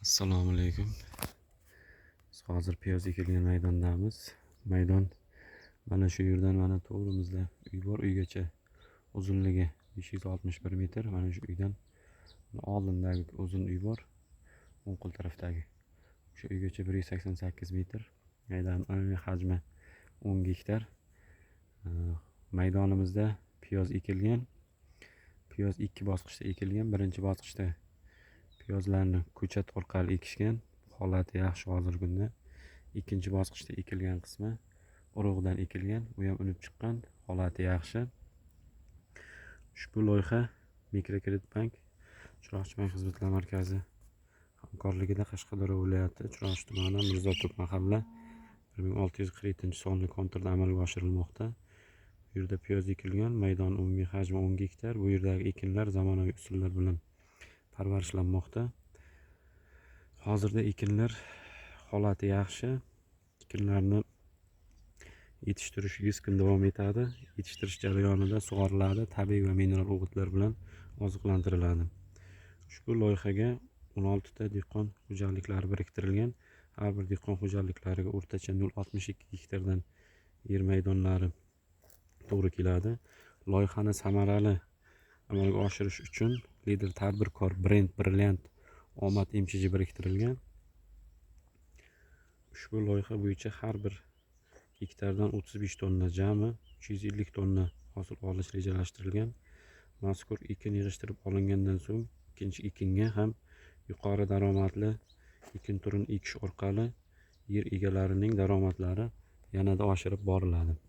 Assalomu alaykum. Biz hozir piyoz ekilgan maydondamiz. Maydon mana shu yerdan, mana to'g'rimizda uy bor, uygacha uzunligi 561 metr. Mana shu uydan oldindagi uzun uy bor, o'ng qo'l tarafdagi. O'sha uygacha 188 metr. Maydon umumiy hajmi 10 gektar. Maydonimizda piyoz ekilgan. Piyoz ikki bosqichda ekilgan. Birinchi bosqichda piyozlarni ko'chat orqali ekishgan. Holati yaxshi hozirgi kunda. Ikkinchi bosqichda ekilgan qismi urug'dan ekilgan. U ham unib chiqqan, holati yaxshi. Ushbu loyiha Mikrokredit bank, Chiroqchi bank xizmatlar markazi hamkorligida Qashqadaryo viloyati, Chiroqchi tumani, Mirzoto'p mahalla, 1647 sonli konturda amalga oshirilmoqda. Bu yerda piyoz ekilgan, maydon umumiy hajmi 10 gektar. Bu yerdagi ekinlar zamonaviy usullar bilan parvarishlanmoqda. Hozirda ekinlar holati yaxshi. Ekinlarni yetishtirish 100 kun davom etadi. Yetishtirish jarayonida sug'oriladi, tabiiy va mineral o'g'itlar bilan oziqlantiriladi. Ushbu loyihaga 16 ta dehqon xo'jaliklari biriktirilgan. Har bir dehqon xo'jaliklariga o'rtacha 0,62 gektardan yer maydonlari to'g'ri keladi. Loyihani samarali amalga oshirish uchun Lider tadbirkor brend Brilliant Omad MChJ biriktirilgan. Ushbu loyiha bo'yicha har bir gektardan 35 tonna, jami 350 tonna hosil olish rejalashtirilgan. Mazkur ekin yig'ishtirib olingandan so'ng ikkinchi ekinga ham yuqori daromadli ekin turini ekish orqali yer egalarining daromadlari yanada oshirib boriladi.